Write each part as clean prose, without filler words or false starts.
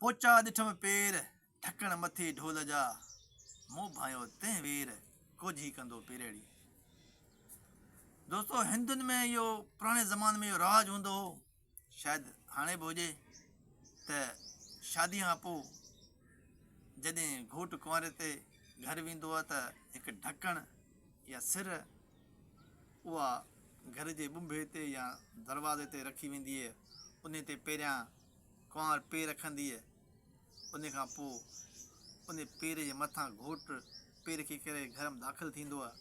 پوچا ڏٺم پير، ڍڪڻ مٿي ڍول جا، مون ڀانيو تنهن وير، ڪوجهي ڪندو پيريڙي. دوستو هندن ۾ اهو پراڻي زماني ۾ اهو رواج هوندو هو، شايد هاڻي به هجي، ته شادي کان پوء جڏهن گهوٽ ڪنواري تي گهر ويندو آهي ته هڪ ڍڪڻ يا سر اها گهر جي ٻنڀي تي يا دروازي تي رکي ويندي آهي، انهي تي پهريان ڪنوار پير رکندي آهي، ان کان پوء ان پير جي مٿان گهوٽ پير رکي ڪري گهر ۾ داخل ٿيندو آهي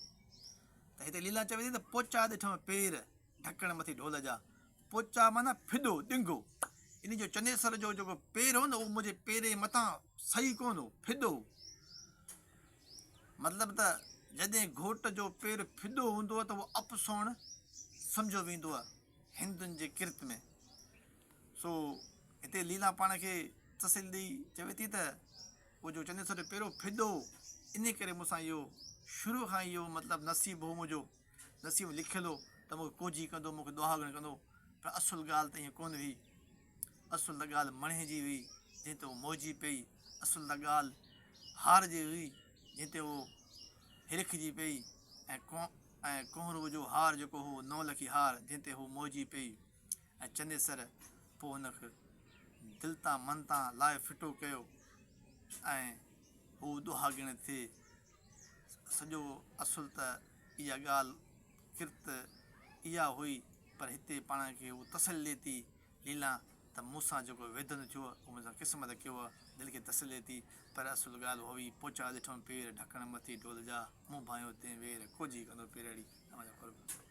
ته هتي ليلا چوي ٿي ته پوچا ڏٺم پير ڍڪڻ مٿي ڍول جا. پوچا معنيٰ ڦڏو، ڏنگو. ان جو چنيسر جو جيڪو پير هو نه اهو منهنجي پير جي مٿان صحيح ڪونه هو، ڦڏو هو. مطلب ته جڏهن گهوٽ جو پير ڦڏو هوندو آهي ته اهو اپسوڻ سمجهيو ويندو آهي هندن جي ڪرت ۾. سو هتي ليلا پاڻ کي تسلي ڏئي چوي ٿي ته اهو جو چنيسر جو پيرو ڦڏو هو، انهي ڪري مون سان اهو شروع کان اهو مطلب نصيب هو منهنجو نصيب ۾ لکيل هو ته مون کي ڪوجهي ڪندو، مون کي ڏهاڳڻ ڪندو، پر اصل ڳالهه ته ائين ڪونه هئي. اصل ته ڳالهه مڻهي جي هئي، جنهن تي هو موهجي پئي. اصل ته ڳالهه هار جي هئي، جنهن تي هو هرکجي پئي ۽ ڪونهرو جو هار جيڪو هو نو لکي هار، جنهن تي هو موهجي پئي. ۽ چنيسر پوء هن کي دل تان من تان لاهي ڦٽو ڪيو ۽ هو ڏهاڳڻ ٿئي. سڄو اصل ته اها ڳالهه ڪرت اها هئي پر هتي پاڻ کي هو تسلي ڏئي ٿي ليلان ته مون سان جيڪو ويڌن ٿيو اهو مون سان قسمت ڪيو آهي دل کي تسلي ڏئي ٿي پر اصل ڳالهه هئي پوچا ڏٺم پير ڍڪڻ مٿي ڍول جا مون ڀانيو تنهن وير ڪوجهي ڪندو پيرڙي. اوهان جا قرب.